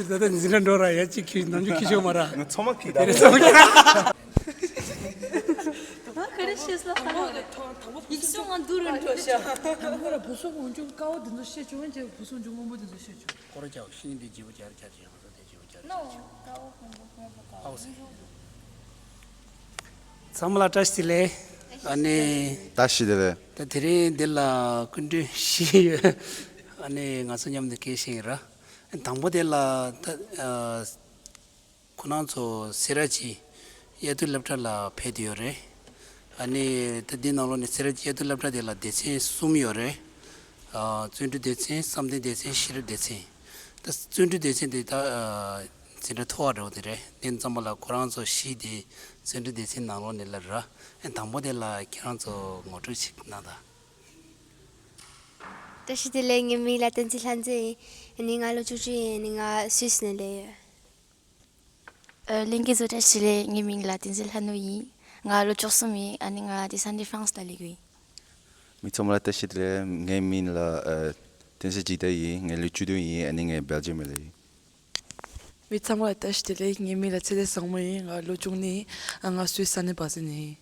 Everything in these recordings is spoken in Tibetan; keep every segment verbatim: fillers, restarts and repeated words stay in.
ད་ལྟ་འཛིན་གྲྭ་འགྲོ་ར་ཡ་གཅིག་ཁྱོད་ནམ་རྒྱུན་ཁྱི་ཤོག་མ་ར། ང་ཚང་མ་ཁྱི་ད་རེ་ཚང་མ་ཁྱི། ང་ག་རེ་བཤད་ས་ཧ་ལ། ཡིག་གཟུགས་ང་འདུག་རུ་འགྲོ་ཤག་དང་པོ་ལ་བུ་སོགས་འོང་རྒྱུ་དཀའ་བ་དེ་ཚོ་བཤད་ཆོག་ཡང་རྗེས་བུ་སོགས་འཇུག་མང་པོ་དེ་ཚོ་བཤད་ཆོག་སྐོར་ར་ཅག་ཤིང་འདི་བརྗིད་པོ་ཅར་ཅར་ཅིག་ཡང་ཚོ་དེ་བརྗིད་པོ་ཅར་ཅར་ཅིག་ཨའོ་སེ། ཚང་མ་ལ་བཀྲ་ཤིས་བདེ་ལེགས། ཨ་ནི། བཀྲ་ཤིས་བདེ་ལེགས། ད་དེ་རིང་འདི་ལ་སྐུ་མགྲོན་བཞི་ཡོད། ཨ་ནི་ང་ཚོ་མཉམ་དུ་སྐད་ཆ་བཤད་ཡིན་ར། དང་པོ་དེ་ལ་ད་ཨ། ཁོ་རང་ཚོ་སེ་ར་བྱེས་དབྱར་དུས་སློབ་གྲྭ་ལ་ཕེབས་བསྡད་ཡོད་རེད། ཨ་ནི་ད་འདི་ནང་ལོགས་ནས་སེ་ར་བྱེས་དབྱར་དུས་སློབ་གྲྭ་དེ་ལ་སྡེ་ཚན་གསུམ་ཡོད་རེད། ཨ། བརྩོན་འགྲུས་སྡེ་ཚན། བསམ་གཏན་སྡེ་ཚན། ཤེས་རབ་སྡེ་ཚན། ད་བརྩོན་འགྲུས་སྡེ་ཚན་དེ་ད་ཨ། འཛིན་གྲྭ་མཐོ་བ་འདྲ་བོ་དེ་རེད། དེ་ཙམ་པ་ལ་ཁོ་རང་ཚོ་བཞི་དེ་བརྩོན་འགྲུས་སྡེ་ཚན་ནང་ལོགས་ནས་སླེབས་ར། ཨ། དང་པོ་དེ་ལ་ཁྱེད་རང་ཚོ་ངོ་སྤྲོད་ཅིག་གནང་དང་། བཀྲ་ཤིས་བདེ་ལེགས། ངའི་མིང་ལ་བསྟན་འཛིན་ལྷ་མཛེས་ཡིན། ཨ་ནི་ང་ལོ་བཅུ་དྲུག་ཡིན། ཨ་ནི་ང་སུད་སི་ནས་སླེབས་ཡོད། ཨ། ལྷན་རྒྱས་ཚོ་བཀྲ་ཤིས་བདེ་ལེགས། ངའི་མིང་ལ་བསྟན་འཛིན་ལྷ་ནུ་ཡིན། ང་ལོ་བཅུ་གསུམ་ཡིན། ཨ་ནི་ང་དེང་སང་འདི་ཧྥ་རན་སི་ལ་སླེབས་ཡོད། མི་ཚང་མ་ལ་བཀྲ་ཤིས་བདེ་ལེགས། ངའི་མིང་ལ་ཨ། བསྟན་འཛིན་འཇིགས་བྲལ་ཡིན། ངའི་ལོ་བཅུ་བདུན་ཡིན། ཨ་ནི་ངའི་སྦེལ་ཇམ་ལ་ཡིན། མི་ཚང་མ་ལ་བཀྲ་ཤིས་བདེ་ལེགས། ངའི་མིང་ལ་ཚེ་བརྟན་བཟང་མོ་ཡིན། ང་ལོ་བཅུ་གཉིས་ཡིན། ཨ། ང་སུད་སི་ས་གནས་སྦ་སེལ་ནས་ཡིན།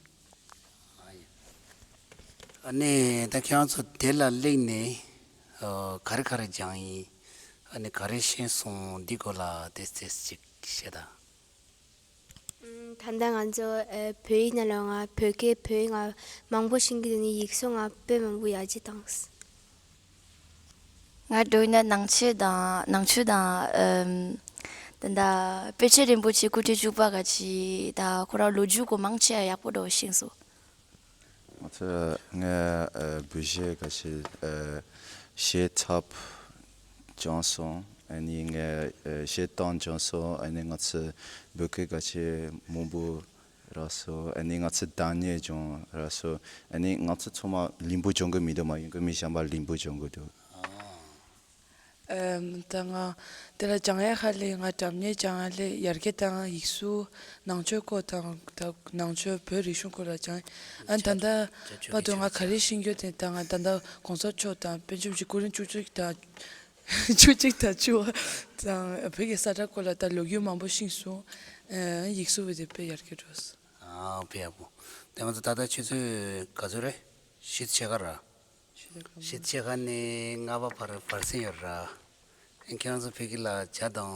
ཨ་ནི་ད་ཁྱེད་རང་ཚོ་དེ་ལ་སླེབས་ནས་ཨ། ག་རེ་ག་རེ་སྦྱངས་ཡིན། ཨ་ནི་ག་རེ་ཤེས་སོང་འདི་སྐོར་ལ་ཏོག་ཙམ་ཅིག་བཤད་དང་། ཨམ། ད་ལྟ་ང་ཚོ་ཨ། བོད་ཡིག་ནང་ལ་ང་བོད་སྐད་བོད་ཡིག་ང་མང་པོ་ཤེས་ཀྱི་འདུག་ནི་ཡིག་གཟུགས་ང་དཔེ་མང་པོ་ཡར་རྒྱས་བཏང་སོང་། ང་འགྲོ་ཡིན་ན་ནང་ཆོས་དང་ནང་ཆོས་དང་ཨམ། ད་ལྟ་དཔེ་ཆ་རིན་པོ་ཆེ་སྐུ་ཕྲེང་བཅུ་པ་ག་ཅི་ད་ཁོ་རང་ལོ་རྒྱུས་སྐོར་མང་ཆེ་ཡག་པོ་འདྲ་བོ་ཤེས་སོང་། ང་ཚོ་ངས་ཨ། བོད་གཞས་ཁ་ཤས་ཨ། གཞས་ཚབ་སྦྱངས་སོང་། ཨ་ནི་ངས་ཨ། གཞས་བཏང་སྦྱངས་སོང་། ཨ་ནི་ང་ཚོ་བོད་སྐད་ཁ་ཤས་མང་པོ་རག་སོང་། ཨ་ནི་ང་ཚོ་བདག་ཉིད་སྦྱོང་རག་སོང་། ཨ་ནི་ང་ཚོ་ཚང་མ་ལིང་པོ་སྦྱོང་གི་མི་འདུག་མ་ཡིན་གི་མི་གཞན་པ་ལིང་པོ་སྦྱོང་གི་འདུག་ཨམ། ད་ང་དེ་ལ་སྦྱང་ཡ་ཁ་ལས་ང་སྒྲ་སྙན་སྦྱང་ཡ་ལས་ཡར་རྒྱས་བཏང་ཡིག་གཟུགས་ནང་ཆོས་སྐོར་དང་ད་ནང་ཆོས་བོད་རིག་གཞུང་སྐོར་ལ་སྦྱང་ཡ། ཨ། ད་ལྟ་བར་དུ་ང་ག་རེ་ཤེས་ཀྱི་ཡོད་དེ་ད་ང་ད་ལྟ་གོང་ས་མཆོག་དང་པཎ་ཆེན་སྐུ་ཕྲེང་བཅུ་གཅིག་དང་བཅུ་གཅིག་དང་བཅུ་པ་དང་བོད་ཀྱི་ས་ཁྲ་སྐོར་ལ་ད་ལོ་རྒྱུས་མང་པོ་ཤེས་སོང་། ཨ། ཡིག་གཟུགས་བས་དེ་དཔེ་ཡར་རྒྱས་འགྲོ་སོང་། ཨ། དཔེ་ཡག་པོ། དེ་ང་ཚོ་ད་ལྟ་ཆུ་ཚོད་ག་ཚོད་རེད། བཞི་ཕྱེད་ཀ་ར། བཞི་ཕྱེད་ཀ་ནས་ལྔ་པ་བར་བར་གསེང་ཡོད་ར། ཁྱེད་རང་ཚོ་ཕ་གི་ལ་ཇ་དང་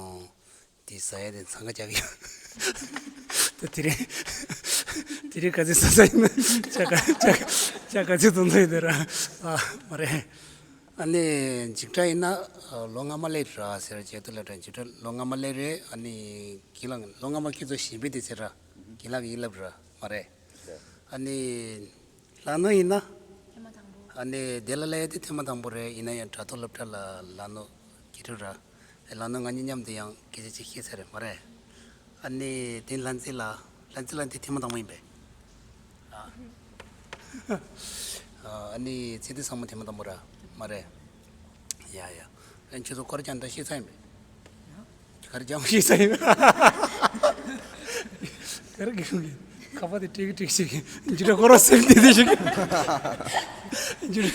དེ་ཟ་ཡ་དེ་འཚང་ཁ་རྒྱག་གི་ཡོད། ད་དེ་རིང་དེ་རིང་ག་ཚོད་ཟ་ས་ཡིན་ན་ཇ་ག་ཇ་ག་ཇ་ག་ཚོད་འཐུང་ས་ཡིན་ད་ར། ཨ། མ་རེད། ཨ་ནི་འཇིགས་སྐྲག་ཡིན་ན་ལོ་སྔ་མ་སླེབས་ར་ཟེར་བྱས་དུ་ལ་དྲན་འཇིགས་སྐྲག་ལོ་སྔ་མ་སླེབས་རེད། ཨ་ནི་གི་ལ་ལོ་སྔ་མ་ཁྱེད་ཚོ་གཞན་པའི་དེ་ཟེར་ར་གི་ལ་གི་ཡིན་ལབ་ར་མ་རེད། ཨ་ནི། ལ་ནོ་ཡིན་ན། ཐེངས་མ་དང་པོ། ཨ་ནི་དེ་ལ་ལ་ཡ་དེ་ཐེངས་མ་དང་པོ་རེད། ཡིན་ན་ཡང་དྲ་ཐོག་སློབ་གྲྭ་ལ་ལ་ནོ་གྱི་ཐུ་ར། ལ་ནོ་ང་གཉིས་མཉམ་དུ་ཡང་སྐད་ཆ་ཅིག་བཤད་ཚར་རེད་མ་རེད། ཨ་ནི་དེ་ལྷ་མཛེས་ལ་ལྷ་མཛེས་ལ་དེ་ཐེངས་མ་དང་པོ་ཡིན་པས། ཨ། ཨ་ནི་ཚེ་བརྟན་བཟང་མོ་ཐེངས་མ་དང་པོ་ར་མ་རེད། ཡ་ཡ། ཨ་ནི་ཁྱོད་ཚོ་སྐོར་ཀྱང་འདྲ་བཤད་ཚར་ཡིན་པས། ག་རེ་སྦྱང་ཤེས་ས་ཡིན། ག་རེ་གི་ཁུག་གི་ཁ་པར་དེ་ཀྲིག་ཀྲིག་ཞིག་འཇུ་ར་ཀོ་ར་སེམས་དེ་དེ་ཞིག་འཇུ་ར་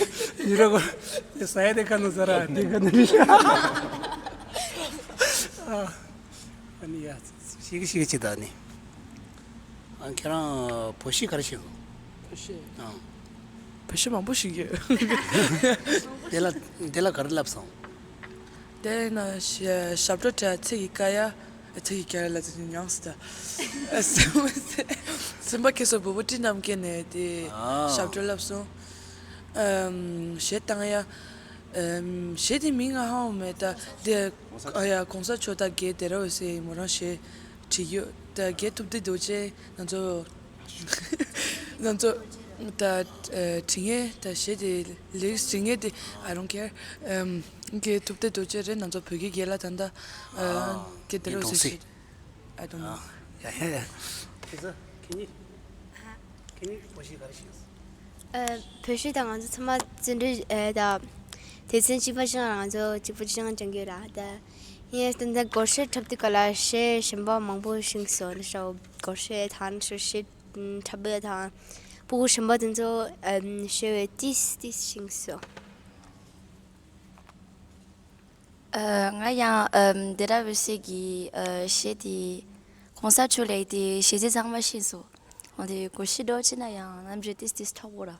འཇུ་ར་ཀོ་ར་ས་ཡ་དེ་ཁ་ནོ་ས་ར་དེ་ཁ་ནོ་ཨ་ནི་ཡ་ཤིག་ཤིག་ཅི་ད་ནི། ཨ། ཁྱེད་རང་བོད་གཞས་ག་རེ་ཤེས་སོང་། བོད་གཞས། ཨང་། བོད་གཞས་མང་པོ་ཤེས་ཀྱི་ཡོད། དེ་ལ་དེ་ལ་ག་རེ་བསླབས་སོང་། དེ་ན་ཞབས་བྲོ་དྲ་ཚིག་གི་ཀ་ཡ། ཚིག་གི་ཀ་ཡ་ལ་ཚིག་ཉམས་སུ་ད། སེམས་པ་ཁེ་སོ་བུ་བུ་ཏི་རྣམ་རྒྱལ་ནས་དེ་ཨ། ཞབས་བྲོ་བསླབས་སོང་། ཨམ། གཞས་བཏང་ཡ། ཨམ། གཞས་དེ་མིང་ང་ཧ་གོ་མེད་ད། དེ་ཨ་ཡ་གོང་ས་མཆོག་དང་རྒན་དེ་ར་འོད་ཟེར་མོ་རང་གཞས་བྲིས་ཡོད་ད། རྒན་ཐུབ་བསྟན་རྡོ་རྗེ་ང་ཚོ་ང་ཚོ་ད་བྲིས་ངེས་ད་གཞས་དེ་ལིག་བྲིས་ངེས་དེ་I don't care ཨམ། རྒན་ཐུབ་བསྟན་རྡོ་རྗེ་རེད། ང་ཚོ་བོད་ཀྱི་རྒན་ལགས་ད་ད་ཨ། རྒན་དེ་ར་འོད་ཟེར་གཞས། I don't know. ཡ་ཡ་ཡ། ཁྱེད་ཚོ་ཁྱེད་གཉིས། ཁྱེད་གཉིས་བོད་གཞས་ག་རེ་ཤེས་སོང་། ཨ། བོད་གཞས་དང་ང་ཚོ་ཚང་མ་བརྩོན་འགྲུས་ཨ། དང་སྡེ་ཚན་གཅིག་པ་ཅང་ང་ཚོ་གཅིག་པུ་ཅང་སྦྱང་གི་ཡོད་ར་ད། ཡིན་ཡང་ད་ལྟ་སྒོར་གཞས་འཁྲབ་དུས་ག་ལ་གཞས་གཞན་པ་མང་པོ་ཤེས་སོང་ནི་ཤོ་སྒོར་གཞས་དང་ཤོ་གཞས་འཁྲབ་པ་དང་སྤུ་གུ་གཞན་པ་དེ་ཚོ་ཨ། གཞས་བས་ཏིས་ཏིས་ཤེས་སོང་། ཨ། ང་ཡང་ཨམ་དེ་ར་བི་སི་གི་ཨ་གཞས་དེ་གོང་ས་མཆོག་ལེགས་དེ་གཞས་ཚིག་ཚང་མ་ཤེས་སོང་། འོ་དེ་གོ་ཤི་འགྲོ་ཅི་ན་ཡང་རྣམ་འགྱུར་ཏིས་ཏིས་ཐོག་པོ་ར།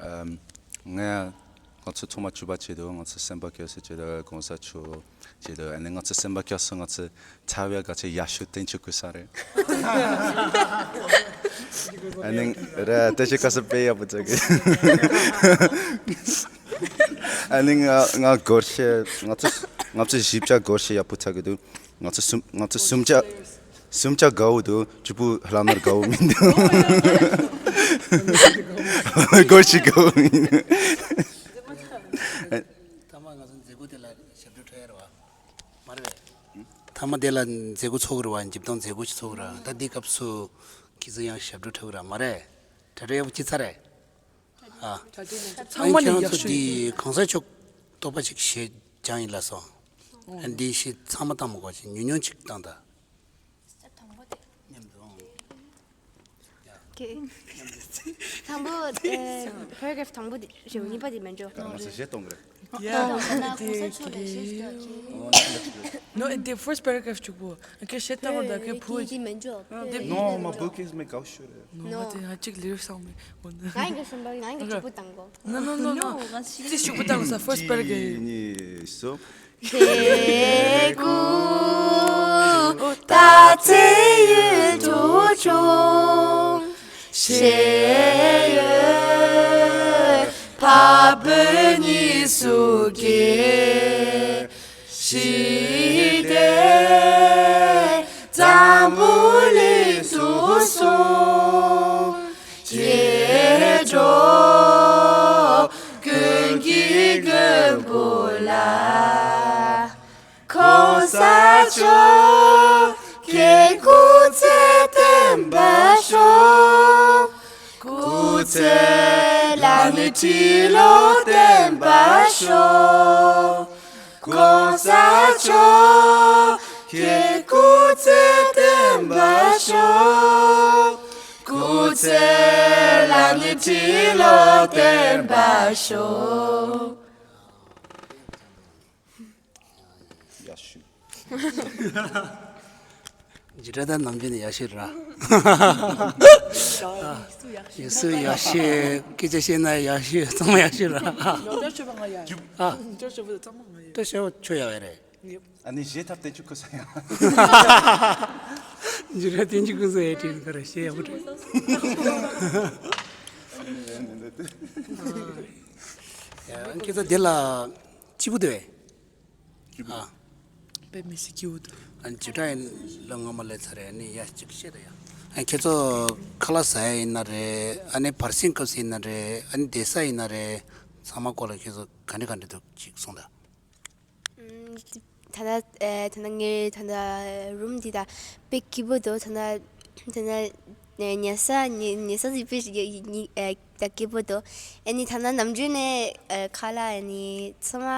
ཨམ་ང་ང་ཚོ་ཚང་མ་ཕྱུ་པ་བྱེད་དུ། ང་ཚོ་སེམས་པ་སྐྱོ་སེ་བྱེད་དུ། གོང་ས་མཆོག་བྱེད་དུ། ཨ་ནི་ང་ཚོ་སེམས་པ་སྐྱོ་སོང་། ང་ཚོ་ཚ་བའི་ག་ཚོད་ཡག་ཤོས་བསྟན་ཆོག་གི་ས་རེད། ཨ་ནི་ར་ཏེ་ཤི་ཀ་ས་པེ་ཡག་པོ་ཙག་གི། ཨ་ནི་ང་ང་སྒོར་གཞས། ང་ཚོ་ང་ཚོ་བཞི་བཅུ་སྒོར་གཞས་ཡག་པོ་ཚ་གི་འདུག་ང་ཚོ་སུམ་ང་ཚོ་སུམ་བརྒྱ་སུམ་བརྒྱ་དགའ་བོ་འདུག་གཅིག་པུ་ལྷམ་ནར་དགའ་བོ་མི་འདུག་སྒོར་གཞས་དགའ་བོ་མི་འདུག་ཐ་མ་ང་ཚོ་མཛད་སྒོ་དེ་ལ་ཞབས་བྲོ་འཁྲབ་ཡ་རེད་བ། མ་རེད་པས། ཐ་མ་དེ་ལ་མཛད་སྒོ་ཚོགས་ཀྱི་རེད་བ། འཇིབ་སྟངས་མཛད་སྒོ་ཞིག་ཚོགས་ཀྱི་རེད། ད་འདི་སྐབས་སུ་ཁྱེད་ཚོ་ཡང་ཞབས་བྲོ་འཁྲབ་ཀྱི་རེད་མ་རེད། དྲ་གྲོགས་ཡག་པོ་ཅི་ཚ་རེད། ཨ། ཚང་མ་ནས་ཡག་ཤོས་དེ་གོང་ས་མཆོག་རྟོགས་པ་ཅིག་ཞེས་ཀྱང་ཡིན་ལ་སོང་། ཨ་འདི་ཞེས་ཚང་མ་བཏང་མ་དགོས་ཅིག་ཉུང་ཉུང་ཅིག་བཏང་ད། ཀེ། དང་པོ་ཨེ་paragraph དང་པོ་དེ་རེད། གཉིས་པ་དེ་མེད་འགྲོ། ང་ཚོ་གཞས་གཏོང་གི་རེད། ནོ་ཨེ་འདི་first paragraph གཅིག་པོ། ཨ་ཁེ་བཤད་སྟངས་ད་ཁེ་བུ། དེ་མེད་འགྲོ། No, my book is མེད་གའོ་ཤོར་རེད། No དེ་ཧ་ཅིག་ལིར་སང་མེད་མོ་ན། ང་ཡིན་ག་སོང་པ་ང་ཡིན་ག་གཅིག་པོ་བཏང་གོ། No no no no ང་ཅི་གཅིག་པོ་བཏང་ས་first paragraph གི། ནི་སོ། ཁྱེད་སྐུ་ད་ཚེ་ཡུན་དུ་བྱུང་། ཞེས་ཡོད་འཕགས་བོད་གཉིས་སུ་གྱེས། ཞི་བདེ་འཛམ་བུ་གླིང་དུ་སོང་། ཁྱེད་འགྲོ་ཀུན་གྱི་མགོན་པོ་ལ། གོང་ས་མཆོག་ཁྱེད་སྐུ་ཚེ་བརྟན་པར་ཤོག་སྐུ་ཚེ་ལ་ནི་ཁྲི་ལོ་བརྟན་པར་ཤོག་གོང་ས་མཆོག་ཁྱེད་སྐུ་ཚེ་བརྟན་པར་ཤོག་སྐུ་ཚེ་ལ་ནི་ཁྲི་ལོ་བརྟན་པར་ཤོག་ཡ་ཤུ། འཇིགས་སྐྲག་དང་ནམ་རྒྱུན་ནས་ཡག་ཤོས་ར། ཡག་ཤོས་ཡག་ཤོས་སྐད་ཆ་བཤད་ན་ཡག་ཤོས་ཚང་མ་ཡག་ཤོས་ར། ཨ། ད་ཤོད་པ་ཁྱོད་ཡག་རེད། ཨ་ནི་གཞས་ཐབས་བསྟན་བཅུག་ཁོ་ས་ཡང་། འཇིགས་སྐྲག་བསྟན་བཅུག་ཁོ་ས་ཡང་དྲན་ག་རེ་གཞས་ཡག་པོ་རེད། ཡ་ཁྱེད་ཚོ་འདི་ལ་སྐྱིད་པོ་འདུག་ཨེ། ཨ། དཔེ་མི་སྲིད་སྐྱིད་པོ་འདུག་ཨ་ནི་ཇི་འདྲ་ཡིན་ལ་ངོ་མ་ལས་ཚར་རེད། ཨ་ནི་ཡ་གཅིག་བཤད་དང་ཡ། ཨ་ཁྱེད་ཚོ་ཁ་ལག་ཟ་ཡ་ཡིན་ན་རེད། ཨ་ནི་བར་གསེང་སྐབས་སུ་ཡིན་ན་རེད། ཨ་ནི་བསྡད་ས་ཡིན་ན་རེད། ཚང་མ་སྐོར་ལ་ཁྱེད་ཚོ་ག་འདྲ་ག་འདྲ་འདུག་ཅིག་གསུངས་དང་། ཨམ། ད་ལྟ་ཨེ་ད་ལྟ་ངའི་ད་ལྟ་རུམ་འདི་ད་དཔེ་སྐྱིད་པོ་འདུག་ད་ལྟ་ད་ལྟ་ཉལ་ས་ཉལ་ཉལ་ས་ཟིག་དཔེ་ཞིག་ཡོད་ཡིན་ཨེ། ད་སྐྱིད་པོ་འདུག་ཨ་ནི་ཐ་ན་ནམ་རྒྱུན་ནས་ཨ་ཁ་ལག་ཨ་ནི་ཚང་མ་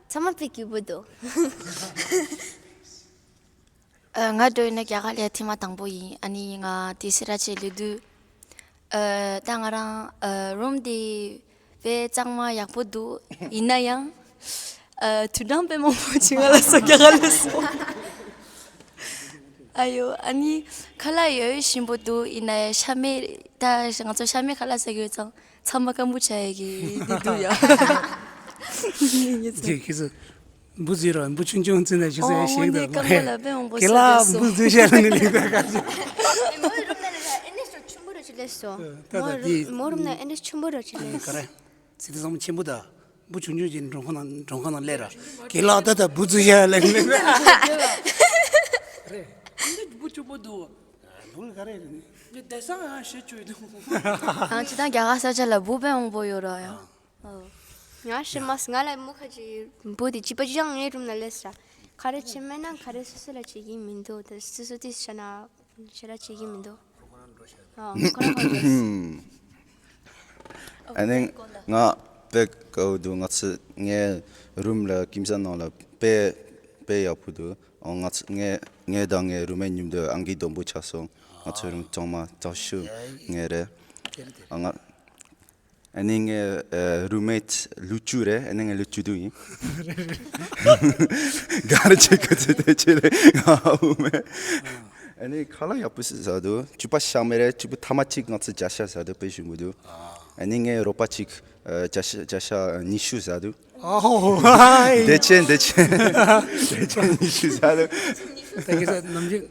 ཚང་མ་དཔེ་སྐྱིད་པོ་འདུག་ཨ་ང་འགྲོ་ཡིན་ན་རྒྱ་གར་ལ་ཐེངས་མ་དང་པོ་ཡིན། ཨ་ནི་ང་དེ་སི་ར་ཅེ་ལི་དུ་ཨ་ད་ང་རང་ཨ་རུམ་དེ་དཔེ་གཙང་མ་ཡག་པོ་འདུག་ཡིན་ན་ཡང་ཨ་དུད་འགྲམ་དཔེ་མང་པོ་བྱིན་ག་ལ་སོ་རྒྱ་གར་ལ་སོ། ཨ་ཡོ། ཨ་ནི་ཁ་ལག་ཡོད་ཞིམ་པོ་འདུག་ཡིན་ན་ཡང་ཤ་མེད། ད་ང་ཚོ་ཤ་མེད་ཁ་ལག་ཟ་གི་ཡོད་ཙང་ཚང་མ་སྐམ་པོ་ཆགས་ཡ་གི་འདི་འདུག་ཡ། ཁྱེད་ཁྱེད་ཚོ་འབུ་འཛུལ་རོགས། འབུ་ཆུང་ཆུང་འཛུལ་ན་ཁྱེད་ཚོ་ཡང་ཞིག་དང་། ཨོ་ནི་སྐམ་པོ་ལ་དཔེ་མང་པོ་ཟ་གི་སོང་། ཁྱེད་ལ་འབུ་འཛུལ་བྱས་ལ་ནི་ལིང་ག་ག་ཅིག་མོ་རུམ་ན་ལ་ཨེ་ནེ་སོ་ཆུན་པོ་ར་ཅི་ལེ་སོ། ད་ད་འདི་མོ་རུམ་ན་ཨེ་ནེ་ཆུན་པོ་ར་ཅི་ལེ། ག་རེ། ཚིག་དེ་ཚང་མ་ཆེན་པོ་ད། འབུ་ཆུང་ཆུང་ཅིག་མགྲོན་ཁང་ནང་མགྲོན་ཁང་ནང་སླེབས་ར། ཁྱེད་ལ་ད་ད་འབུ་འཛུལ་བྱས་ལ་ནི་ལིང་ག། རེད། འདི་འབུ་ཆུང་པོ་འདུག་འབུ་ག་རེ་རེད། འདི་བསྡད་ས་ཡང་ཞེ་ཆུ་འདུག་ཨ་ཅི་ད་རྒྱ་གར་ས་ཆ་ལ་འབུ་དཔེ་མང་པོ་ཡོད་ར་ཡ། ཨོ། ང་ཤི་མ་སོང་། ང་ལ་མུ་ཁ་ཅིག་འབུ་དེ་བྱིས་པ་ཅིག་ཡང་ངའི་རུམ་ལ་སླེབས་ས། ག་རེ་བྱེད་མེད་ན་ག་རེ་སོ་སོ་ལ་བྱེད་ཀྱི་མི་འདུག་ད་སོ་སོ་དེ་བྱས་ན་ཞེ་དྲག་བྱེད་ཀྱི་མི་འདུག་ཨོ་ཁོ་རང་ཁོ་རང་ཨ་ནི་ང་དཔེ་དགའ་བོ་འདུག་ང་ཚོ་ངའི་རུམ་ལ་ཁྱིམ་ཚང་ནང་ལ་དཔེ་དཔེ་ཡག་པོ་འདུག་ཨོ་ང་ཚོ་ངའི་ངའི་དང་ངའི་རུམ་མེཊ་མཉམ་དུ་ཨང་ཀི་སྡོང་པོ་ཆགས་སོང་། ང་ཚོའི་རུམ་གཙང་མ་ཚགས་ཤོས་ངའི་རེད། ཨ་ང་ ཨ་ནི་ངའི་རུམ་མེཊ་ལོ་བཅུ་རེད། ཨ་ནི་ངའི་ལོ་བཅུ་དྲུག་ཡིན། ག་རེ་བྱེད་ག་ཚོད་དེ་བྱེད་རེད། ང་ཨུ་མེ། ཨ་ནི་ཁ་ལག་ཡག་པོ་ཟ་འདུག་བཅུ་པ་ཤ་མེད་རེད། བཅུ་པ་ཐ་མ་གཅིག་ང་ཚོ་བརྒྱ་ཤ་ཟ་འདུག་དཔེ་ཞིམ་པོ་འདུག་ཨ་ནི་ངའི་རོགས་པ་གཅིག་བརྒྱ་ཤ་བརྒྱ་ཤ་ཉི་ཤུ་ཟ་འདུག་ཨོ་ཧའི། བདེ་ཆེན། བདེ་ཆེན། བདེ་ཆེན་ཉི་ཤུ་ཟ་འདུག་ད་ག་ས་ནམ་རྒྱུན་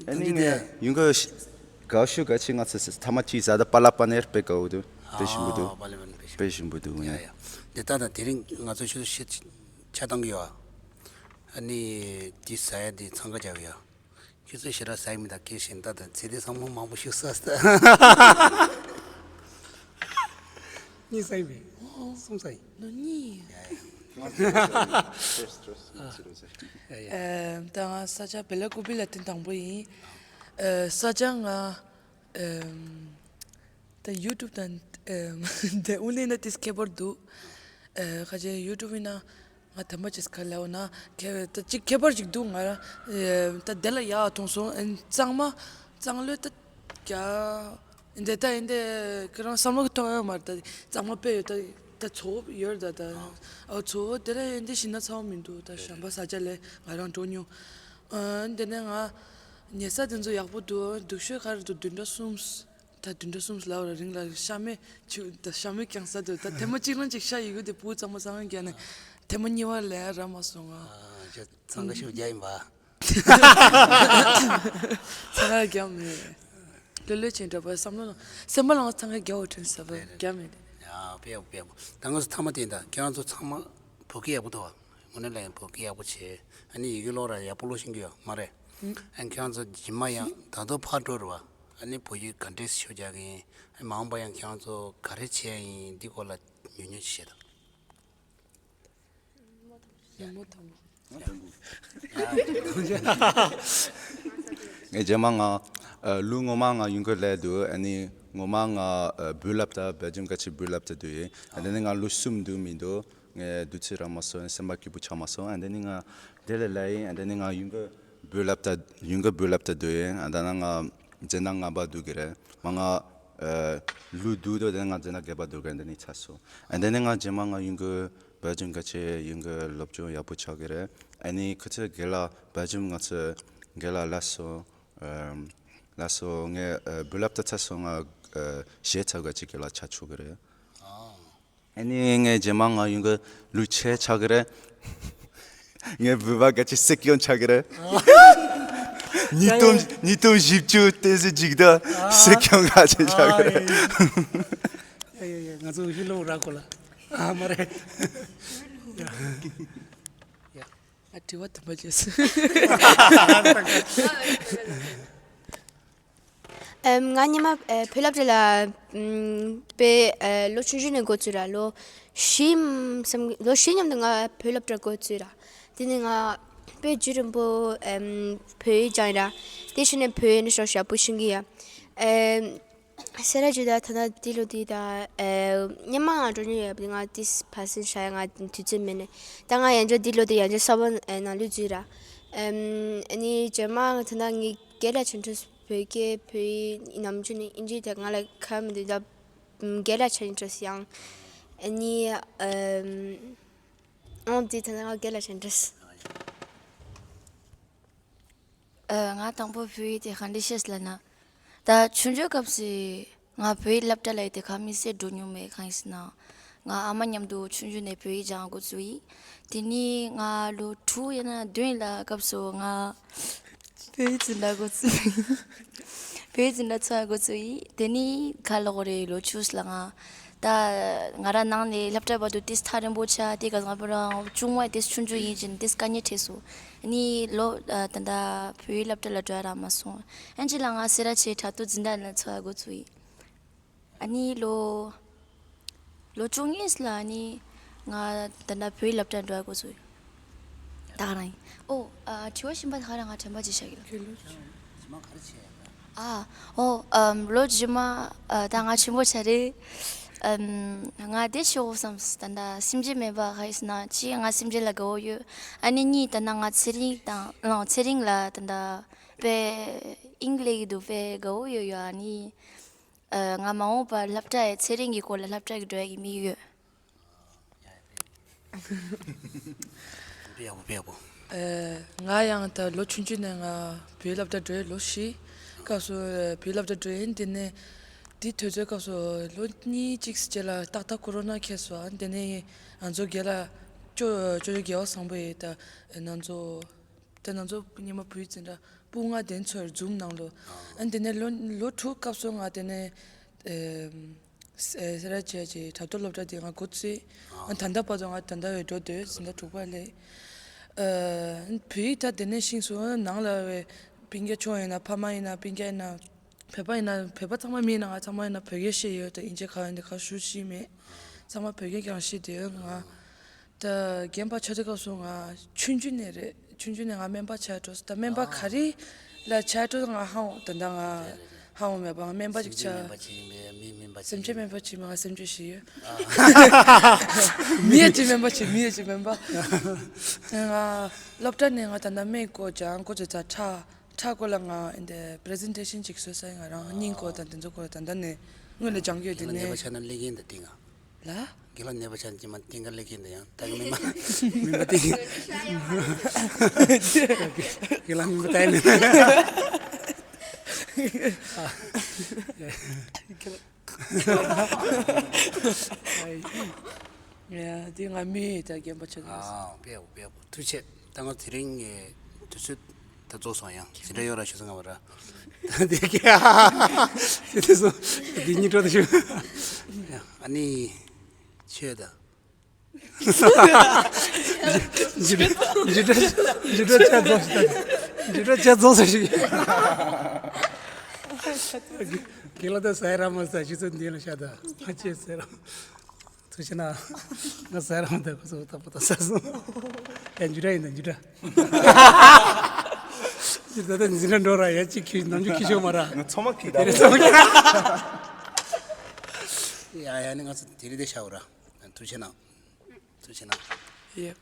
ཨ་ནི་ནམ་རྒྱུན་ངའི་ཡུན་གོ་དགའ་ཤོས་ག་ཅི་ང་ཚོ་ཐ་མ་གཅིག་ཟ་འདུག་པ་ལ་པ་ནེར་དཔེ་དགའ་བོ་འདུག་དཔེ་ཞིམ་པོ་འདུག་ཨ་པ་ལ་པ་ནེར་དཔེ་ཞིམ་པོ་འདུག་ཡ་ཡ། དེ་ལྟ་ན་དེ་རིང་ང་ཚོ་ཆུ་ཚོད་ཕྱེད་ཆ་བཏང་གི་ཡོད། ཨ་ནི་དེ་ཟ་ཡ་དེ་འཚང་ཁ་རྒྱག་གི་ཡོད། ཁྱེད་ཚོས་ཞེ་དྲག་ཟ་ཡི་མི་འདུག་ཁྱེད་གཞན་དག་དང་ཚེ་འདས་བཟང་མོ་མང་པོ་ཞིག་ཟ་ཟ། གཉིས་ཟ་ཡི་མེད། གསུམ་ཟ་ཡི། ནོ་གཉིས། ཨ་ཡ། ཨེམ། ད་ང་ས་ཆ་བེ་ལ་ཀུ་པི་ལ་ཐེངས་དང་པོ་ཡིན། ཨེ། ས་ཆ་ང་ཨེམ། ད་ཡུ་ཊུབ་དང་ཨེམ། དེ་དབུ་ལེན་ན་ཏིས་ཁྱད་པར་འདུག་ཨེ། ཁ་ཅིག་ཡུ་ཊུབ་ཡིན་ན་ང་དམ་པ་ཅིག་ག་ལབ་ན་ཁྱད་ད་ཅིག་ཁྱད་པར་ཅིག་འདུག་ང་རང་ཨེ། ད་དེ་ལ་ཡག་མཐོང་སོང་། ཨེ། གཙང་མ་གཙང་ལོས་ད་རྒྱ་འདི་ད་ཡིན་དེ་ཁྱེད་རང་བསམ་བློ་གཏོང་ཡོད་མ་རེད། ད་གཙང་མ་དཔེ་ཡོད་ད། ད་ཚོ་ཡོད་ད་ད། ཨ་ཚོ་དེ་ལ་ཡིན་དེ་ཞིག་ན་ཚ་བ་མི་འདུག་ད་ཞམ་པ་ས་ཆ་ལས་ང་རང་འགྲོ་མྱོང་། ཨ་དེ་ནས་ང་ཉལ་ས་དེ་ཚོ་ཡག་པོ་འདུག་སྡུག་ཤོས་ག་རེ་འདུག་བདུན་ཕྲག་གསུམ། ད་བདུན་ཕྲག་གསུམ་ལབ་ར་རིང་ལ་ཤ་མེད་ཆུ་ད་ཤ་མེད་ཀྱང་ཟ་འདུག་ད་ཐེངས་མ་གཅིག་རང་གཅིག་ཤ་ཡི་གུ་དེ་སྤུ་གཙང་མ་གཙང་རྒྱག་ནས་ཐེངས་མ་གཉིས་པ་ལས་ར་མ་སོང་ང་། ཨ་ཅག་འཚང་ཁ་ཤོར་རྒྱག་ཡིན་པ། འཚང་ཁ་རྒྱག་མེད། ལྷོད་ལྷོད་བྱས་འདྲ་པོ་བསམ་བློ་ནང་སེམས་པ་ལ་ང་འཚང་ཁ་རྒྱག་འོ་དྲན་ས་བ་རྒྱག་མེད། ཡ་དཔེ་ཡག་པོ་དཔེ་ཡག་པོ། ད་ང་ཚོ་ཚང་མ་བལྟས་ད་ཁྱེད་རང་ཚོ་ཚང་མ་བོད་སྐད་ཡག་པོ་འདུག་བ། དངོས་གནས་ལ་ཡང་བོད་སྐད་ཡག་པོ་བྱས། ཨ་ནི་ཡི་གེ་ཀློག་ར་ཡག་པོ་ཀློག་ཤེས་ཀྱི་ཡོད་མ་རེད། ཨ་ནི་ཁྱེད་རང་ཚོ་རྗེས་མ་ཡང་ད་དུང་ཕར་འགྲོ་རེད་བ། ཨ་ནི་བོད་ཡིག་ག་འདྲས་ཤོད་རྒྱག་གི་ཡིན། ཨ་ནི་མ་འོངས་པ་ཡང་ཁྱེད་རང་ཚོ་ག་རེ་བྱས་ཡིན་འདི་སྐོར་ལ་ཉུང་ཉུང་ཅིག་བཤད་དང་། ངས་རྗེས་མ་ང་ཨ་ལོ་སྔོན་མ་ང་ཡུན་གོར་སླེབས་འདུག་ཨ་ནི་སྔོན་མ་ང་ཨ་བོད་སློབ་གྲྭ་སྦེལ་ཇམ་ག་ཆེ་བོད་སློབ་གྲྭ་འདུག་ཡིན། ཨ་དེ་ནི་ང་ལོ་གསུམ་འདུག་མི་འདུག་ངས་བདུད་རྩི་རག་མ་སོང་། སེམས་པ་སྐྱིད་པོ་ཆགས་མ་སོང་། ཨ་དེ་ནི་ང་དེ་ལས་སླེབས་ཡིན། ཨ་དེ་ནི་ང་ཡུན་གོར་བོད་སློབ་གྲྭ་ཡུན་གོར་བོད་སློབ་གྲྭ་འདུག་ཡིན། ཨ་ད་ནི་ང་འཛིན་གྲྭ་ལྔ་པ་འདུག་གི་རེད། མ་ང་ཨ་ལོ་བསྡུས་དུས་དེ་ནི་ང་འཛིན་གྲྭ་བརྒྱད་པ་འདུག་གི་རེད། ཨ་དེ་ནི་ཚར་སོང་། ཨ་དེ་ནི་ང་རྗེས་མ་ང་ཡུན་གོར་སྦེལ་ཇམ་ག་ཆེ་ཡུན་གོར་སློབ་སྦྱོང་ཡག་པོ་ཆགས་ཀྱི་རེད། ཨ་ནི་ཁོ་ཚོས་རྒན་ལགས་སྦེལ་ཇམ་ང་ཚོ་རྒན་ལགས་ལ་སོ་ཨམ་ལ་སོ་ངས་ཨ་བོད་སློབ་གྲྭ་ཚར་སོང་ང་ཨ་གཞས་ཚར་ག་ཅིག་རྒན་ལགས་ཆ་ཆོག་གི་རེད། ཨ་ནི་ངས་རྗེས་མ་ང་ཡུན་གོར་ལོ་ཕྱེད་ཆགས་ཀྱི་རེད། ངས་བོད་པ་ག་ཅིག་སྲིད་སྐྱོང་ཆགས་ཀྱི་རེད། ཉིས་སྟོང་ཉིས་སྟོང་བཞི་བཅུ་བསྟན་འཛིན་འཇིགས་དང་སྲིད་སྐྱོང་ག་ཅིག་ཆགས་ཀྱི་རེད། ཡ་ཡ་ཡ་ང་ཚོ་ཧི་ལོ་ར་གོ་ལ་ཨ་མ་རེད། ཡ་ཡ། ཨ་དྲི་བ་དམ་པ་བྱས་སོང་། ཨེམ། ང་སྔོན་མ་ཨེ་བོད་སློབ་གྲྭ་ལ་ཨམ་དཔེ་ཨེ་ལོ་ཆུང་ཆུང་ནས་འགོ་བཙུགས་ར། ལོ་བཞི་ཨམ་སམ་ལོ་བཞི་མཉམ་དུ་ང་བོད་སློབ་གྲྭ་འགོ་བཙུགས་ར། དེ་ནས་ང་དཔེ་རྒྱུན་རིང་པོ་ཨེམ་བོད་ཡིག་སྦྱངས་ར། དེ་བཞིན་ནས་བོད་ཡིག་ནི་ཤོག་ཞེ་པོ་ཤེས་ཀྱི་ཡ། ཨེམ། སེ་ར་བྱེས་ད་ཐ་ན་འདི་ལོ་འདི་ད་ཨེ་སྔོན་མ་ང་འགྲོ་མྱོང་ཡོད་པ་ང་ཏིས་ཕ་སིན་ཤ་ཡ་ང་དུས་ཚོད་མེད་ནས། ད་ང་ཡང་བསྐྱར་འདི་ལོ་འདི་ཡང་བསྐྱར་གསར་པ་ཨེ་ནང་ལུས་འཛུལ་ར། ཨེམ། ཨ་ནི་རྗེས་མ་ང་ཐ་ན་ངའི་རྒན་ལགས་ཆོས་འཕྲིན་བོད་སྐད་བོད་ཡིག་ནམ་རྒྱུན་ནས་ཨིན་ཇི་དེ་ང་ལ་ཁ་མི་འདུག་ད་རྒན་ལགས་ཆོས་འཕྲིན་ཡང་ཨ་ནི་ཨེམ། ཨོ་འདི་ཐ་ན་ང་རྒན་ལགས་ཆོས་འཕྲིན། ཨ། ང་དང་པོ་བོད་ཡིག་དེ་ག་འདྲ་ཤེས་ལབ་ན། ད་ཆུང་ཆུང་སྐབས་སུ་ང་བོད་ཡིག་སློབ་གྲྭ་ལ་ཡི་དེ་ག་མི་སེར་འགྲོ་མྱོང་མེད། གང་ཡིན་ཟེར་ན། ང་ཨ་མ་མཉམ་དུ་ཆུང་ཆུང་ནས་བོད་ཡིག་སྦྱང་འགོ་བཙུགས་ཡིན། དེ་ནས་ང་ལོ་དྲུག་ཡིན་ན་བདུན་ལ་སྐབས་སུ་ང་བོད་ཡིག་འཛིན་གྲྭ་འགོ་བཙུགས། བོད་ཡིག་འཛིན་གྲྭ་ཚུགས་འགོ་བཙུགས་ཡིན། དེ་ནས་ཁ་ལོག་རེ་ལོ་ཆུགས་ལ་ང་། ད་ང་རང་ནང་ནས་སློབ་གྲྭ་བར་དུ་ཏིས་ཐག་རིང་པོ་ཆགས། དེ་ག་ང་བོད་རང་ཆུང་བ་ཏིས་ཆུང་ཆུང་ཡིན་ཅིང་ཏིས་དཀའ་ངལ་འཕྲད་སོང་། ཨ་ནི་ལོ་ད་ལྟ་བོད་ཡིག་སློབ་གྲྭ་ལ་འགྲོ་ཡ་རག་མ་སོང་། ཨན་ཅི་ལ་ང་སེ་ར་བྱེས་དྲ་ཐོག་འཛིན་གྲྭ་ལ་ཚུགས་འགོ་ཚུགས་ཡིན། ཨ་ནི་ལོ་ལོ་བཅུ་གཉིས་ལ་ཨ་ནི་ང་ད་ལྟ་བོད་ཡིག་སློབ་གྲྭ་འགྲོ་ཡ་འགོ་ཚུགས་ཡིན། ད་ག་རང་ཡིན། ཨོ། ཨ། དྲི་བ་གཞན་པ་ད་ག་རང་ང་དྲན་པ་ཅིག་བྱ་གི་ལ། རྗེས་མ་ག་རེ་བྱས་ཡ། ཨ། ཨོ། ཨམ། ལོ་རྗེས་མ་ཨ་ད་ང་ཆེན་པོ་ཆགས་རེད། ཨམ། ང་དེ་ཆེ་བོ་བསམ་ད་ད་སེམས་ཅན་མེད་པ་ག་ཡིན་ཟེར་ན་ཅི་ང་སེམས་ཅན་ལ་དགའ་བོ་ཡོད། ཨ་ནི་གཉིས་ད་ད་ང་ཚེ་རིང་དང་ཨང་ཚེ་རིང་ལ་ད་ད་དཔེ་དབྱིངས་སླེབས་ཀྱི་འདུག་དཔེ་དགའ་བོ་ཡོད་ཡོད། ཨ་ནི། ཨ། ང་མ་འོངས་པར་སློབ་གྲྭ་ཡི་ཚེ་རིང་གི་སྐོར་ལ་སློབ་གྲྭ་གི་འགྲོ་ཡ་གི་དམིགས་ཡུལ། དཔེ་ཡག་པོ། དཔེ་ཡག་པོ། ཨ། ང་ཡང་ད་ལོ་ཆུང་ཆུང་ནས་ང་བོད་སློབ་གྲྭ་འགྲོ་ཡ། ལོ་བཞི་སྐབས་སུ་བོད་སློབ་གྲྭ་འགྲོ་ཡིན། དེ་ནས་དེ་དུས་ཚོད་སྐབས་སུ་ལོ་གཉིས་གཅིག་རྗེས་ལ་ཏག་ཏག་ཀོ་རོ་ན་ཁེལ་སོང་། དེ་ནས་ང་ཚོ་རྒན་ལགས་ཅོ་ཅོ་ཅོ་རྒྱལ་བ་བཟང་པོ་ཡིས་ད་ང་ཚོ། ད་ང་ཚོ་སྔོན་མ་བོད་འཛིན་གྲྭ་སྤུ་ལྔ་དེ་ཚོར་འཛོམས་གནང་ལོ། ཨ། དེ་ནས་ལོ་ལོ་དྲུག་སྐབས་སུ་ང་དེ་ནས་ཨེམ་སེ་སེ་ར་བྱེས་ཀྱི་དྲ་ཐོག་སློབ་གྲྭ་དེ་ང་འགོ་བཙུགས། ཨ། ང་ད་ལྟ་བར་དུ་ང་ད་ལྟ་བའི་འགྲོ་སྡོད་ཟིན་ལྟ་དྲུག་པ་ལས། ཨ། བོད་ཡིག་ད་དེ་ནས་ཤེས་སོང་། ནང་ལ་བའི་སྤུན་ཀྱག་ཆུང་ཡིན་ན་ཕ་མ་ཡིན་ན་སྤུན་ཀྱག་ཡིན་ན། བོད་པ་ཡིན་ན་བོད་པ་ཚང་མ་མིན་ན་ང་ཚང་མ་ཡིན་ན་བོད་སྐད་ཤེས་ཡོད་དེ། དབྱིན་ཇི་ག་ཡིན་དེ་ག་ཞུ་ཤེས་མེད། ཚང་མ་བོད་སྐད་རྐྱང་ཤེས་དེ་ཡོད། ང་ད་རྒན་པ་ཆགས་དུས་སྐབས་སུ་ང་ཆུང་ཆུང་ནས་རེད། ཆུང་ཆུང་ནས་ང་སྨན་པ་ཆགས་འགྲོ་སོང་། ད་སྨན་པ་ག་རེ་ལ་ཆགས་འགྲོ་ང་ཧ་འོང་། ད་ལྟ་ང་ཧ་འོང་མེད་པ། ང་སྨན་པ་ཅིག་ཆགས། སེམས་ཅན་སྨན་པ་ཅིག་ཡིན་པས། མི་སྨན་པ་ཅིག་མ་ང་སེམས་ཅན་ཞིག་ཡོད། མི་ཡི་ཅིག་སྨན་པ་ཅིག་མི་ཡི་ཅིག་སྨན་པ། ང་སློབ་གྲྭ་ནས་ང་ད་ལྟ་སྨན་བཀོལ་ཀྱང་བཀོལ་ཚར། ཁྲག་ཁྲག་སྐོར་ལ་ང་འདི་པི་རི་ཟེན་ཊེ་ཤན་ཅིག་བཟོས་ཚར། ང་རང་སྙིང་སྐོར་དང་དེ་ཚོ་སྐོར་ལ་ད་ལྟ་ནས་སྔོན་ལ་སྦྱང་གི་ཡོད། དེ་རྒན་ལགས་ནད་པ་ནས་ཆགས་ན་སླེབས་མཁན་དང་བསྟུན་ང་། ལ། རྒན་ལགས་ནད་པ་ཆགས་ན་ཅི་མ་བསྟུན་ག་སླེབས་མཁན་དང་། ཡང་ད་གི་མིན་པ་མིན་པ་བསྟུན་གི། རྒན་ལགས་མིན་པ་ལྟ་ཡི་མིན། ཡ། དེ་ང་མི་ད་རྒན་པ་ཆགས་ན། ཨ། དཔེ་ཡག་པོ། དཔེ་ཡག་པོ། ཐུགས་རྗེ་ཆེ། ད་ང་དེ་རིང་ངས་དུས་ཚོད་ད་རྫོགས་སོང་། ཡང་ཟིན་གྲྭ་ཡོད་ར་ཞུ་སོང་ང་བ་ར། ད་དེ་ག་དེ་དུས་སུ་དེ་གཉིས་སྤྲོ་ད་ཞུ། ཨ་ནི་ཆོས་ད། འཇུ་འཇུ་འཇུ་འཇུ་ཆ་རྫོགས་ཤིག་འཇུ་ཆ་རྫོགས་ཤིག་རྒན་ལགས་ད་ཟ་ཡ་ར་མ་ཟ། ཞུ་ཚོད་འདི་ལ་ཤ་ད་ང་ཅེས་ཟེར་ར། ཐུགས་རྗེ་གནང་། ང་ཟ་རང་དེ་ཁོ་ཚོ་ད་པོ་ད་ཟ་སོང་། ཡ་འཇུ་འདྲ་ཡིན་ད་འཇུ་འདྲ། འཇུ་ད་ད་འཛིན་གྲྭ་འགྲོ་ར། ཡ་གཅིག་ཁྱི་ནམ་རྒྱུན་ཁྱི་ཤོག་མ་ར། ང་ཚང་མ་ཁྱི་ད་དེ་རེད་པོ། ཚང་མ་ཁྱི། ཡ་ཡ་ནི་ང་ཚོ་དེ་རིང་དེ་ཤ་འོ་ར། ཐུགས་རྗེ་གནང་། ཐུགས་རྗེ་གནང་། ཡེ།